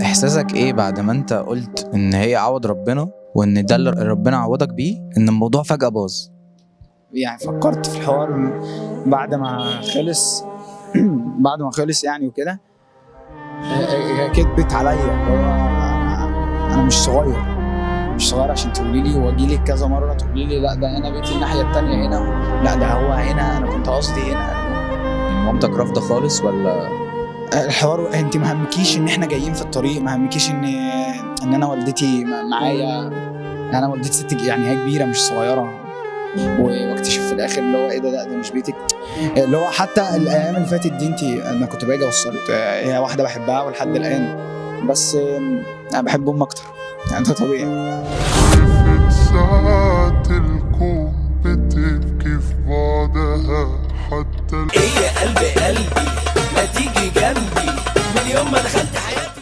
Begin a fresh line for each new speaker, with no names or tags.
احساسك ايه بعد ما انت قلت ان هي عوض ربنا وان ده اللي ربنا عوضك بيه، ان الموضوع فجأة باظ؟
يعني فكرت في الحوار بعد ما خلص بعد ما خلص يعني وكده، كدبت عليا. اللي هو انا مش صغير، مش صغير عشان تقولي لي واجي لك كذا مرة تقولي لي لا ده انا بيتي الناحية التانية هنا، لا ده هو هنا، انا كنت قصدي هنا.
مامتك رافضه خالص ولا؟
الحوار انت ما همكيش ان احنا جايين في الطريق، ما همكيش ان انا والدتي معايا، انا والدتي ست يعني هي كبيرة مش صغيرة، واكتشف في الاخر اللي هو ايه ده، لا ده مش بيتك. اللي هو حتى الايام اللي فاتت دي انت انا كنت باجي اوصلك، هي واحدة بحبها ولحد الان، بس انا بحب ام اكتر يعني ده طبيعي.
ساعات الكون بتبكي في بعدها حتى
ايه يا قلبي قلبي ما تيجي جنبي من يوم ما دخلت حياتي.